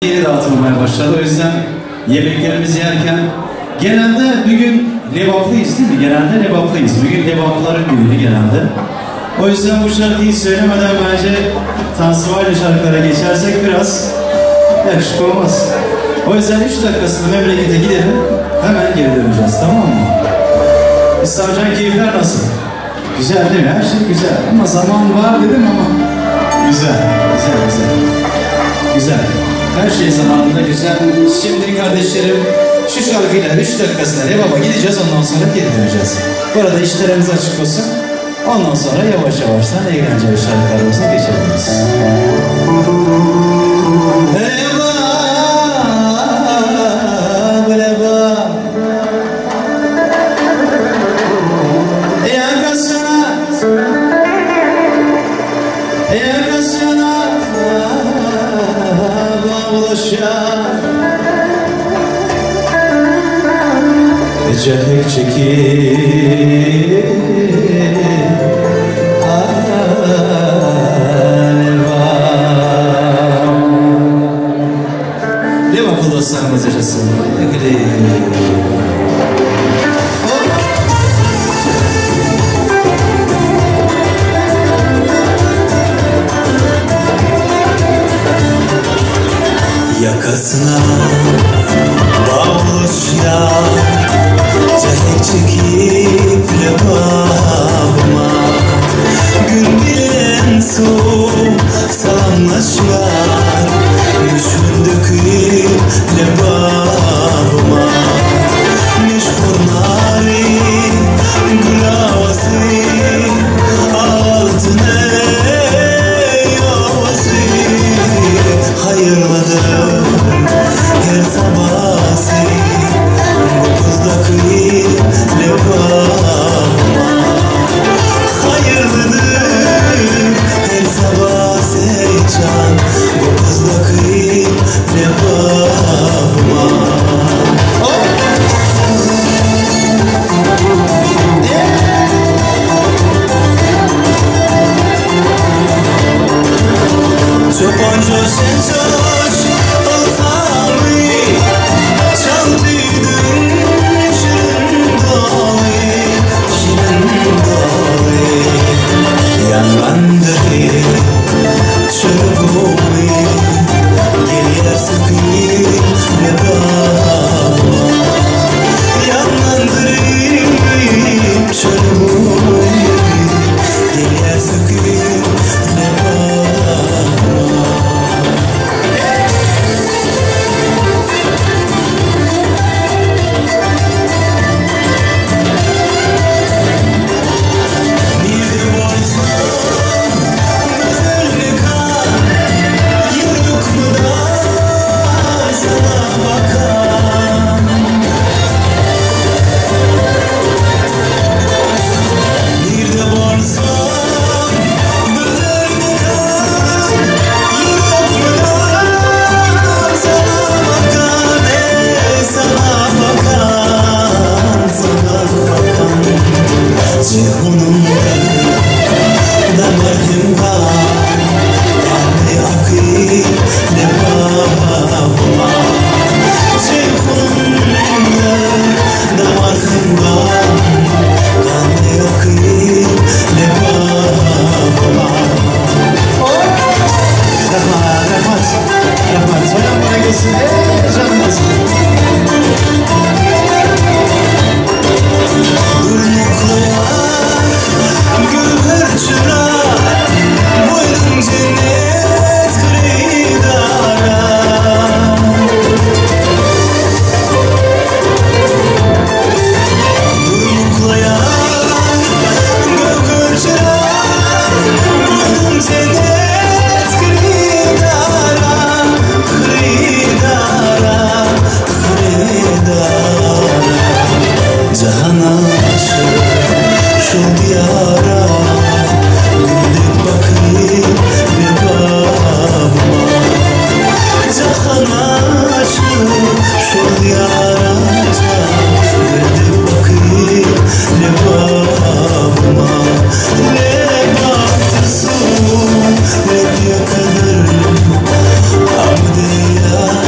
Yeni dağıtılmaya başladı. O yüzden yemeklerimizi yerken genelde bugün lebaplıyız değil mi? Genelde lebaplıyız. Bugün lebaplıların günü genelde. O yüzden bu şarkıyı söylemeden bence Tansıvayla şarkılara geçersek biraz yakışık olmaz. O yüzden 3 dakikasını memlekete gidelim. Hemen geri döneceğiz tamam mı? İslamcan keyifler nasıl? Güzel değil mi? Her şey güzel. Ama zaman var dedim ama güzel, güzel, güzel. Güzel. Her şey zamanında güzel. Şimdi kardeşlerim şu şarkıyla 3 dakikasına Rebap'a gideceğiz ondan sonra geri döneceğiz. Bu arada işlerimiz açık olsun. Ondan sonra yavaş yavaştan eğlenceli şarkılarımıza geçebiliriz. Rebap, Rebap. Yakasına, yakasına bağlaşan Cehek çekip Liverpool dostlarımız yaşasın. Yakasına bağlaşa Cehek çekip lebabıma Gün bilen su salamlaşar Müşkün döküp lebabıma Meşhur nari gül havası Altın ey havası Hayırlıdır her sabahı Kopuzdaki lebabıma Hayırlıdır her sabah seycan Kopuzdaki lebabıma Çoban coşen coş alfami Çaldıydım şirin dalı Şirin dalı Yanlandırı çırpımı Geliyor sıkı lebabıma Yanlandırı çırpımı Geliyor sıkı lebabıma Bir boysun güzellik Yürük mü da sana bakan Bir de boysun güzellik Yürük mü da sana bakan Ey sana bakan sana bakan Cihunumda da merhem var Kanı akı lebabıma Cihunumda da merhem var Kanı akı lebabıma Rahmat, rahmat. Rahmat. Soyan bana gelsin. Ey canımız. Durmuklar gülür çıra Boylum cennet kridara Durmuklar gülür çıra Boylum cennet kridara Kridara, kridara Cahana şu diyara Güldük bakayım lebabıma Cahana şu diyara Güldük bakayım lebabıma Lebaptır su leb yakılır Hamdiye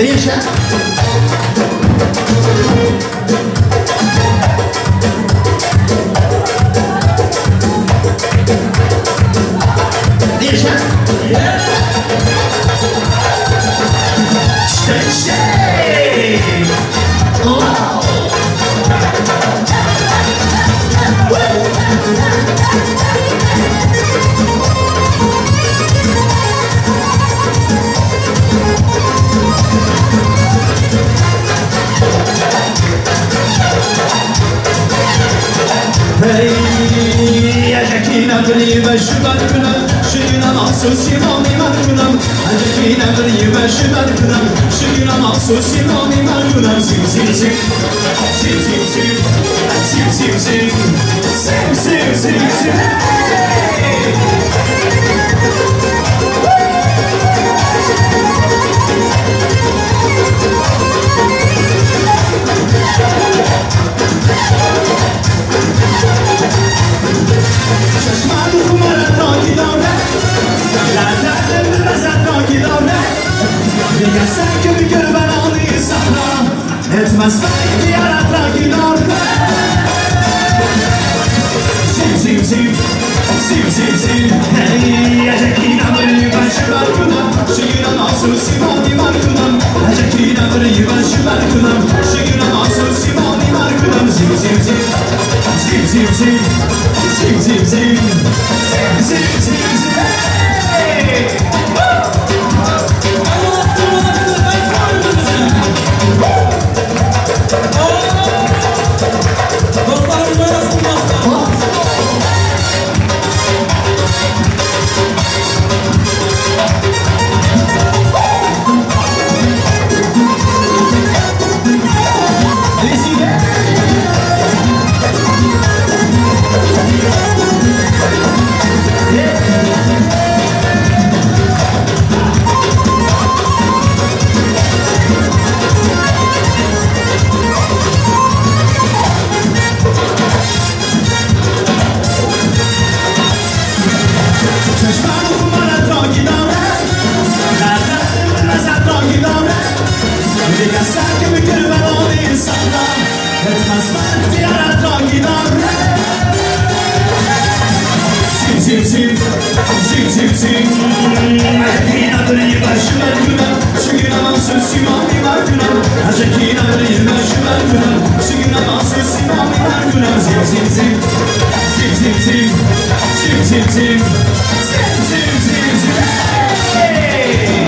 Değişen. Değişen. İşte şey. Wow. Hey, Ecekine bir şüber günüm, Şu mahsus imam iman günüm. Ecekine bir şüber günüm, Şu mahsus imam iman günüm. Sim sim sim, sim sim sim, sim sim sim, sim sim sim sim. Hey! Çeşme kumara takidane, Lerden bilmezsen takidane. Bilgesen gibi gör ben anı sana, Etmez belki yarat takidane. Sim sim sim, sim sim sim. Hey, ecekine bir ben şüber günüm, Şigüne mahsus iman iman günüm. Ecekine bir ben şüber günüm, Şigüne mahsus iman iman günüm. Sim sim sim, sim sim sim, sim sim sim, sim sim sim sim. Hey! Dostlarımız oynasın dostlar. Sim sim sim, sim sim sim. Ecekine bir şüber günüm, Şigüne mahsus imam iman günüm. Ecekine bir şüber günüm, Şigüne mahsus imam iman günüm. Sim sim sim, sim sim sim, sim sim sim, sim sim sim sim. Hey!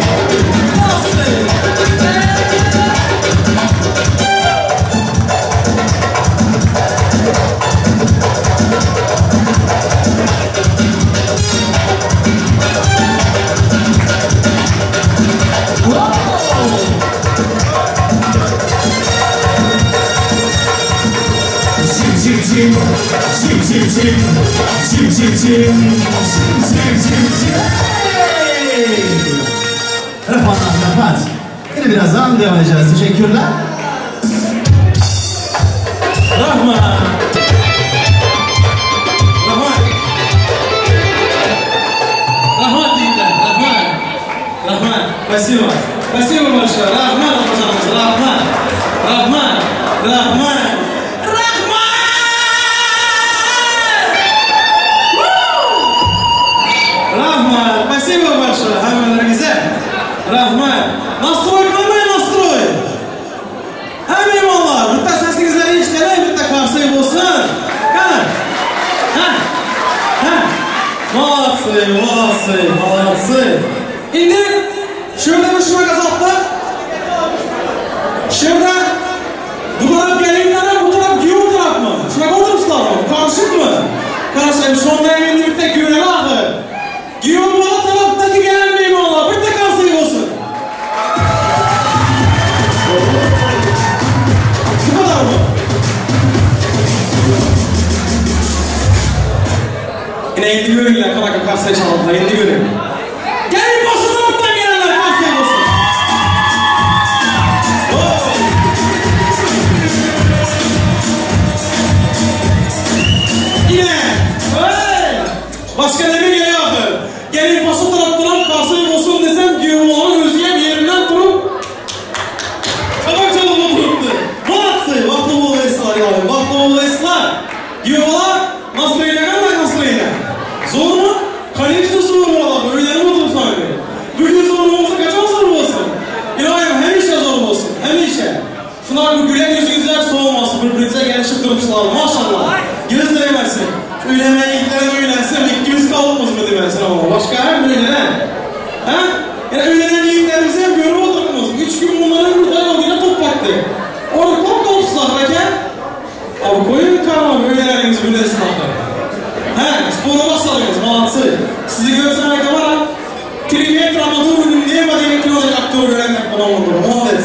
Sim sim sim, sim sim sim, sim sim sim, sim sim sim sim. Hey! Rahmat, rahmat. Yine birazdan devam edeceğiz. Teşekkürler. Rahman. Rahman. Rahmat diýdiler. Rahman. Rahman. Спасибо. Спасибо большое. Rahman atajanymyz. Rahman. Rahman. Rahman. Rahman! Rahman. Спасибо большое. Hemmeleriňize. Rahman. Настрой qanday настрой? Hä myhmanlar, bitte sesiňizleri eşideliň, bitte karsaý bolsun. Gana. Hä? Hä? Молодцы, молодцы, молодцы. Indi şurada bir şuna kazattık. Şurada bu taraf gelinler, bu taraf giyew tarafmy? Şuna oturupsylar mı? Karışık mı? Karışık. Şonda indi bitte göreli ahy. Giyew bala tarapdaky gelen myhmanlar, bitte karsaý bolsun. Bu kadar mı? Yine indi görünler, kanaka karsayı çaldılar, indi görün. Gelin başlı taraftan gelenler karsayı olsun. Oh! Yine! Hey! Başka ne bir geliyor? Gelin başlı taraftan karsayı olsun desem, giyew olan özgem yerinden durup öýlensin oňa. Başga hem öýlenen. Hä? Ýa öýlenen ýigitlerimizi hem görüp oturmyz. Üç gün mundan öň bir daýaw ýene top bakdy. Ony top bolupsyzlar eken. Abi goýuň tamam öýleneniňizi bilesin ahyr. Hä, spora başladyňyz, maladsy. Sizi görsem aýda bar. Privet Ramadurynyň Neba diýen kinodaky aktýory göräýmek bolan boldy. Molodec.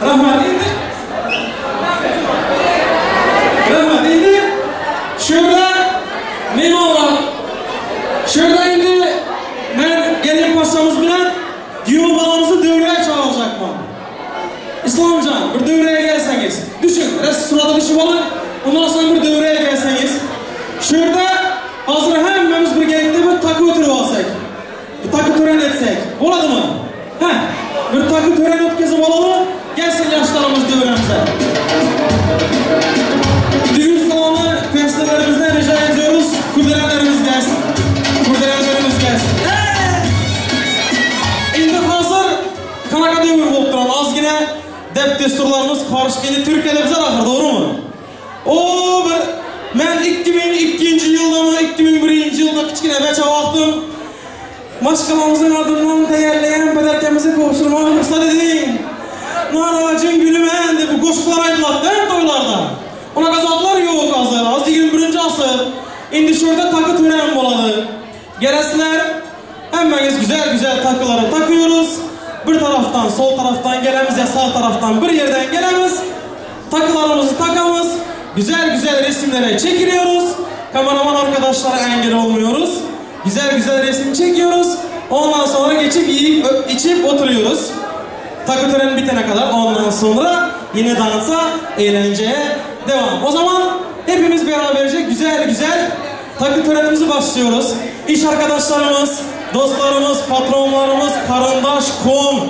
Rahmat indi. Rahmat indi. Şurada neme bar? Şurada indi men gelin paşamyz bilen giýew balamyzy döwrä çagyrjakman. Islamjan, bir döwrä gelseňiz. Düşüň, biraz surata düşüp alyň. Ondan soň bir döwrä gelseňiz. Şurada hazır hemmemiz birgelikde bir takı ötürip alsak. Bir takı tören etsek. Boladymy? Heh, bir takı tören ötkezip alaly. Gelsin yaşlarımız döwrämize. Düğün salonu festivalerimizden rica ediyoruz. Kurdelenlerimiz gelsin. Kurdelenlerimiz gelsin. Hey! Indi hazır Kanaka döwür bolup duran azgina däp-dessurlarymyz garyşyp indi Türkiýede bizler ahyr dogrymy? O bir men 2002-nji ýyldamy 2001-nji ýylda kiçgine beçe wagtym maşgalamyzyň adyndan tegelleýän pederkemizi gowşurmaga rugsat ediň. Narajyň güli men diýip goşgular aýdylatdy hä toýlarda. Onaka zatlar ýok azyr az 21-nji asyr. Indi şurda taky törän bolady. Gelesler Hemmäňiz güzel güzel takylary takıyoruz. Bir taraftan sol taraftan gelemiz ya sağ taraftan bir yerden gelemiz. Takılarımızı takamız. Güzel güzel resimlere çekiliyoruz. Kameraman arkadaşlara engel olmuyoruz. Güzel güzel resim çekiyoruz. Ondan sonra geçip yiyip içip oturuyoruz. Takı töreni bitene kadar ondan sonra yine dansa, eğlenceye devam. O zaman hepimiz beraberce güzel güzel takı törenimizi başlıyoruz. İş arkadaşlarımız, dostlarımız, patronlarımız, karındaş, kum,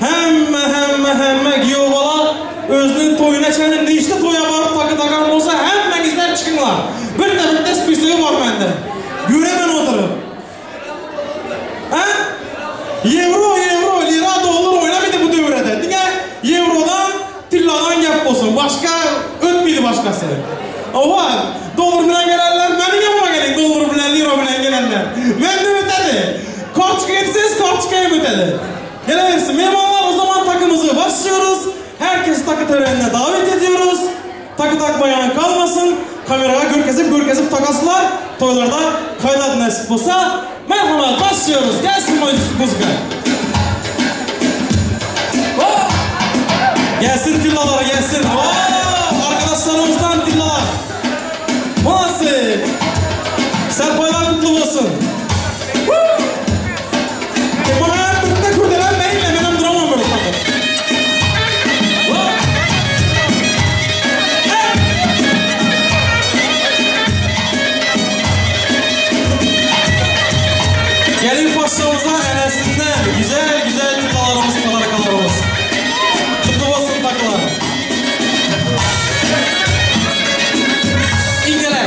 hemme hemme hemme giyovala özünün toyuna çenin işte toya barıp takı takan olsa hemmenizler çıkınlar. Bir de bir spesiyeli var bende. Göremen oturup. He? Euro, euro, lira, dolar oynamadı bu dövrede. Diňe eurodan, tilladan gep bolsun. Başka ötmeydi başkası. Oha, dolar bilen gelenler benim yanıma gelin. Dolar bilen, lira bilen gelenler. Ben de ötedi. Kartçıka etseniz kartçıkaya ötedi. Gelebilirsin. Meymanlar o zaman takımızı başlıyoruz. Herkesi takı törenine davet ediyoruz. Takı takmayan kalmasın. Kameraya görkezip görkezip takaslar. Toylarda kaydat nasip olsa. Merhaba başlıyoruz. Gelsin müzik. Oh! Gelsin tillalar gelsin. Oh! Arkadaşlarımızdan tillalar. Nasıl? Serpaylar kutlu olsun. E bana birlikte kurdelen benimle benim duramam böyle takı. Gelin paşamıza enesinden güzel güzel tillalarımız, kadarkalarımız. Kutlu olsun takılar. İngeler.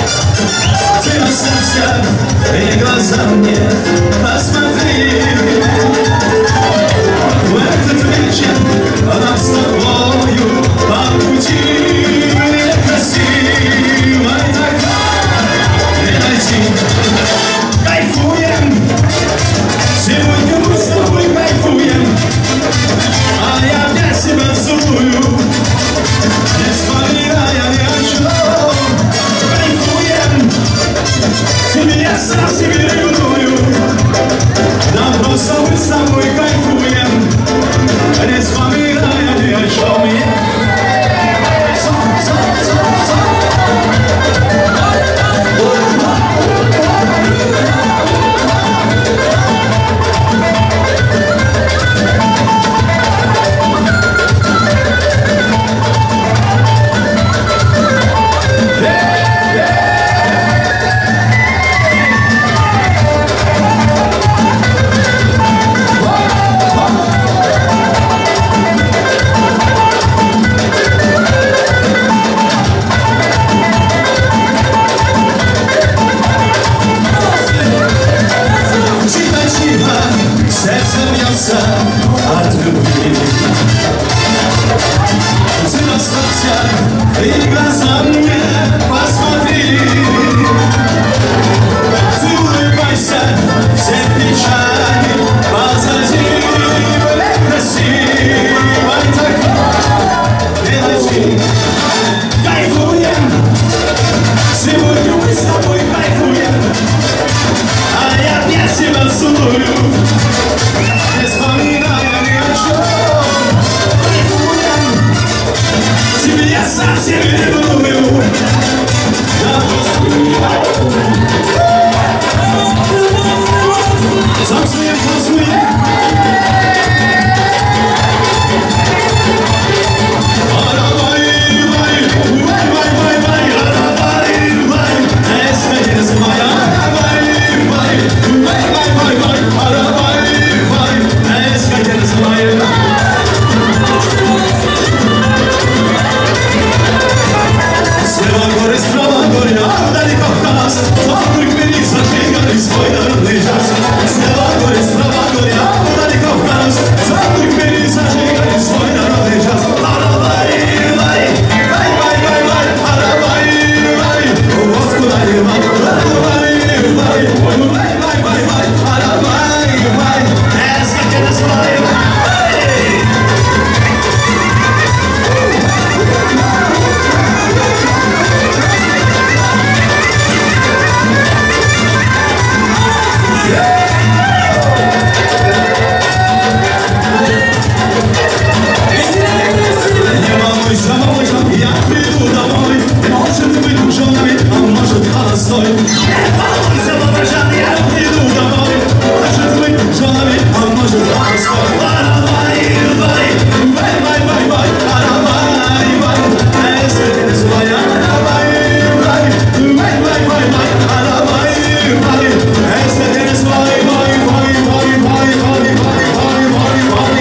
мне посмотри. В этот вечер нам с тобою по пути красивой такой не найти. Кайфуем, сегодня мы с тобой кайфуем, а я опять себя целую, не вспоминая ни о чем. Кайфуем, тебе я сам себе ревную, да просто мы с тобой кайфуем, не вспоминая ни о чем. Тихо-тихо, сердце бьется от любви. Ты расслабься и в глаза мне посмотри. Ты улыбайся, все печали позади. Красивой такой не найти. Кайфуем, сегодня мы с тобой кайфуем, а я опять тебя целую, не вспоминая ни о чем. Кайфуем, тебе я совсем ревную. Да танцуем, танцуем. Слева горы, справа горы, а вдали Кавказ. Туркмени зажигали свой народный джаз. Слева горы, справа горы, а вдали Кавказ. Туркмени зажигали свой народный джаз. Арабай, вай, вай, вай, вай, вай, арабай, вай, вот куда не вай, арабай, вай, вай, вай, вай, вай, арабай, вай, эскатенес, вай, вай. Не волнуйся, малышка, я приду домой. Может быть, женами, а может, холостой. Не волнуйся, малышка, я приду домой. Может быть, женами, а может, холостой. Арабай, вай, вай, вай, вай, вай, арабай, вай, эс, вай, арабай, вай, вай, вай, вай, вай, арабай, вай, эс, вай, вай, вай, вай, вай, вай, вай, вай, вай, вай.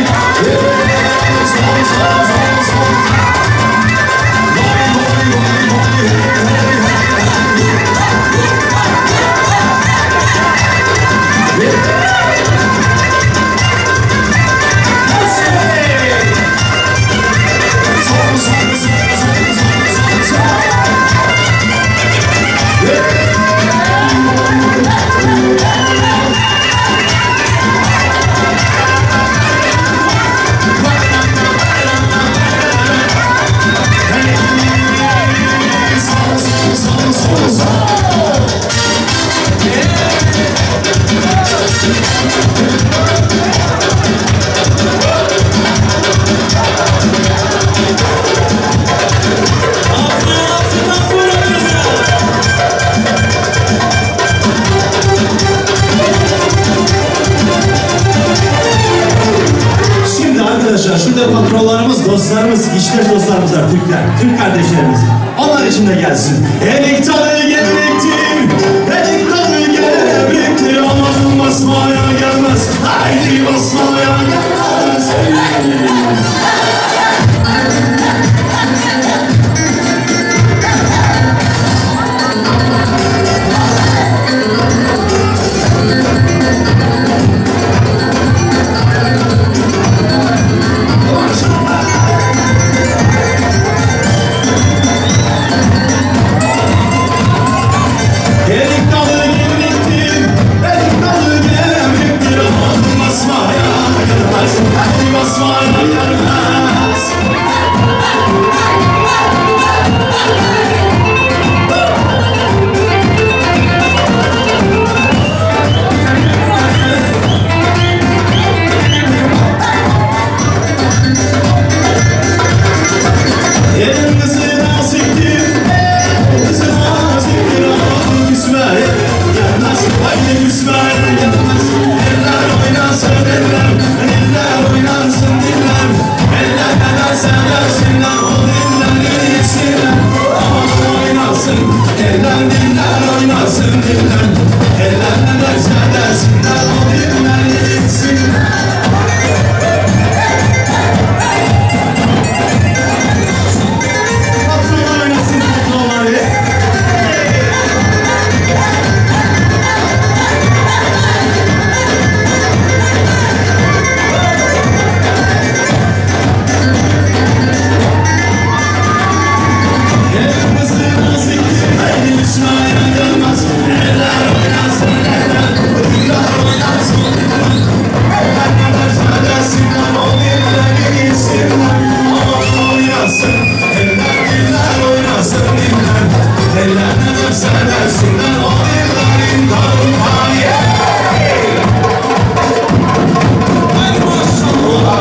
Şimdi arkadaşlar şurada patronlarımız, dostlarımız, iştaş dostlarımız var, Türkler, Türk kardeşlerimiz. Onlar için de gelsin. Erik dalı gevrektir, erik dalı gevrektir. Aman basmaya gelmez, haydi basmaya gelmez. Eller diller oynasın diller. Eller ne derse desinler, o diller yesinler. Patronlar oynasın patronları. Eller ne derse desinler, o dillerin dağılmayı. Haydi maşallah.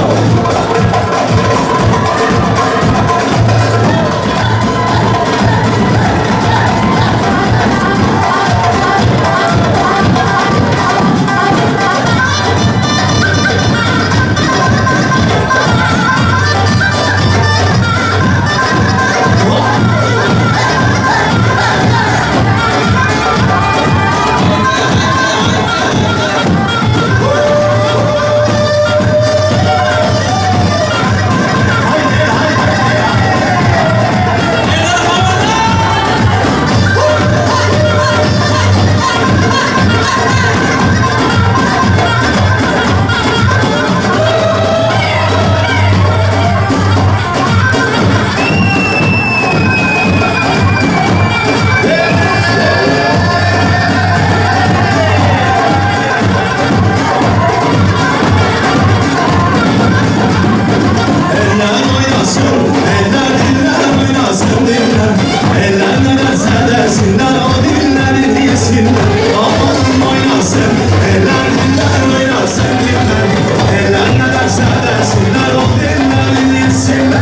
Eller havada. Eller oynasın, eller diller oynasın diller. Eller ne derse desinler, o diller yesinler. Aman oynasın, eller diller oynasın diller. Eller ne derse desinler, o diller yesinler.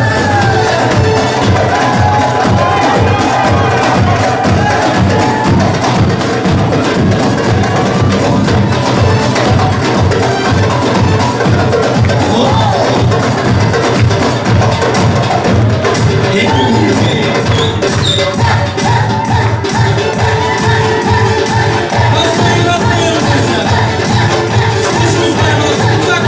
Basmayın, basmayın size. İşimiz kaybolsun. Uzak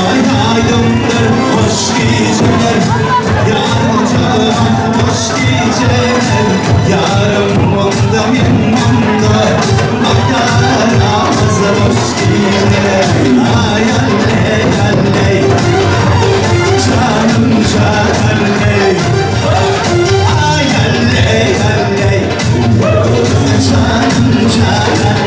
Ay aydındır hoş geceler. Yarım canım hoş geceler. Yarım bunda min bunda. Bakar ağzı hoş geceler. Ay alley alley. Canım canım. Ay alley alley. Canım canım.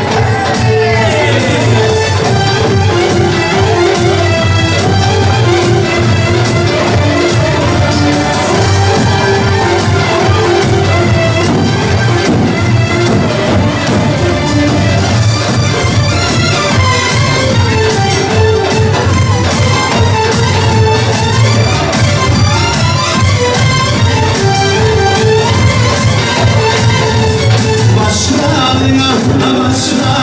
Başlarına başlarına.